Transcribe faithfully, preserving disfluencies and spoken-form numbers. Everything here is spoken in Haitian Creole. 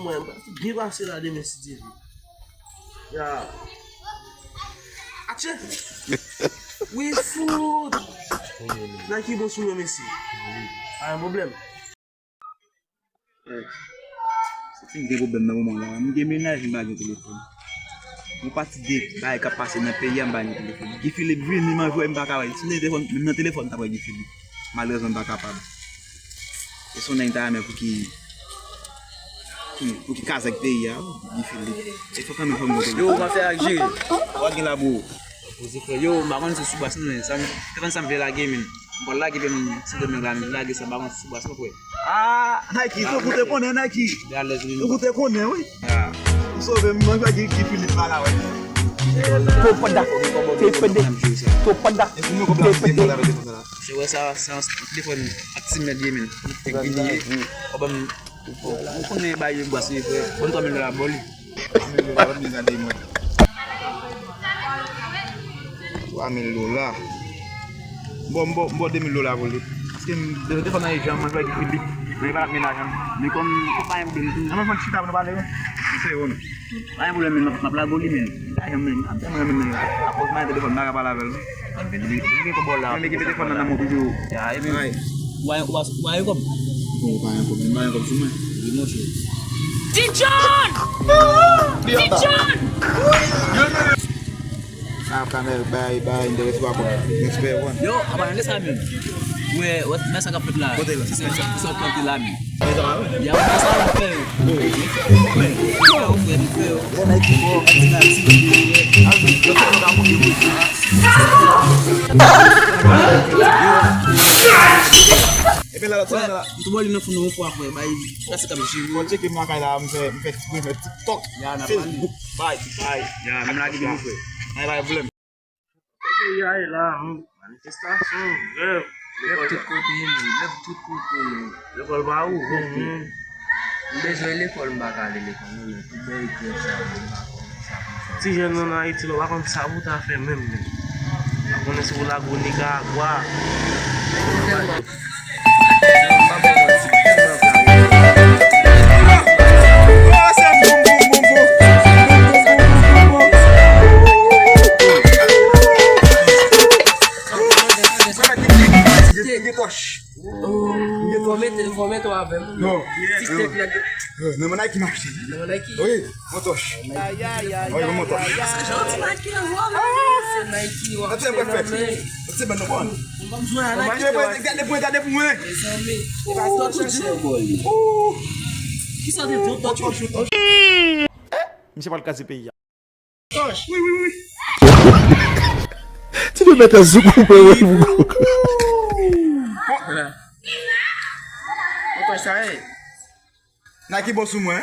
Mwen, m ap byen pase la demen si Dye vle. Ya. Atche! Wi, fout! Nike bon sou mwen, mesye. Pa gen pwoblèm. Sa fin gen pwoblèm nan moman la. M gen mennaj, m pa gen telefòn. Yon pati de bagay k ap pase nan peyi a, m pa gen telefòn. Guy Philippe vini, m anvi wè, m pa ka wè. Si m te gen telefòn, menm nan telefòn, m t ap wè Guy Philippe. Malerezman, m pa kapab. E se yon nèg m ta renmen pou ki, ki, pou ki kazèk peyi a, Guy Philippe. E fò kanmenm fò m gen telefòn. Yo, m ap fè ak jere. W ap gen la, bro. Poze frè, yo, m pa konn si sou bas nou, men sa m, telefòn sa m vle lage, men. M pral lage, men, si dèmen la, men lage sa, m pa konn si sou bas nou, frè. Ah, Nike, tou koute konnen, Nike. Tou koute konnen, wi. M sove m, mwen, Guy Philippe pa la, wè. Tou pa dakò. Tou pa dakò. Tou pa dakò. Se wè sa, sa, telefòn ak ti mèt ye, men. Te gine. Ou konnen ba yo bwa se frè. Bon, twa mil dola bò li. Twa mil dola, ban m gade mwen. Twa mil dola. Bon, m ba w, m ba w de mil dola pou li. Paske m, de, de fwa nan ejan, mwen fè Guy Philippe. Men pa ap gen lajan. Men kòm, kòm pa gen pwoblèm, nou, nou, nou chita pou nou pale, wi. Se yo, nou. Pa gen pwoblèm, men m ap, m ap lage w li, men. Lajan, men, ap tèlman renmen, men, akoz mwen telefòn, m pa ka pale avè l, non. Mwen gen kòb la. Mwen gen telefòn nan men w toujou. Ya, epi, w a, w a, w a gen kòb? Bon, w pa gen kòb, m pa gen kòb sou mwen. Wi, monchè. Ti John! Ti John! Sa ap ka bay, bay, bay, enterese pa kòb. Respè, wan. Yo, apa, ann de sa menm. Wè, wè, men sa k ap fèt la. Kote la? Se sa, se sa k ap fèt la, men. Ya, ou pa sa ou fè yo. Ou fè yo, frè, ou fè yo. Epi la, lòt semèn la. M tou bò li nan fon nan yon fwa, frè. Bay, sa se k ap jere. Mwen tcheke m lakay la, m fè, m fè, m fè TikTok, Facebook, bay, bay. Ya, m lage de nou, frè. Bay, bay, pwoblèm. Kote y a ye la, hmm? Manifestasyon, grèv. Grèv tout kote, men, grèv tout kote, men. Lekòl pa ouvè, hmm. M bezwen lekòl, m pa ka ale lekòl, non, men tout bagay grèv sa, men, m pa konn sa pou fè. Ti jèn nan Ayiti, nou pa konn sa pou ta fè menm, men. Pa konnen si pou lage w Nicaragua. Fò mete, fò mete w avè m. Non. Ti tèt la. Non, men Nike m achte. Non, Nike. Wi. Mwen tòch. Ayayay. Mwen tòch. Sa janti Nike nan vwa, men. Se Nike w ap fè nan men. Se ban nou bon. Mwen achte, gade pou mwen, gade pou mwen. Mezanmi. E pa tòch ou di. Kisa te di w tòch ou? Misye pral kraze peyi a. Tòch. Wi, wi, wi. Ti pe mete zouk ou pe wè. Mwen tòch sa ye. Nike bon sou mwen.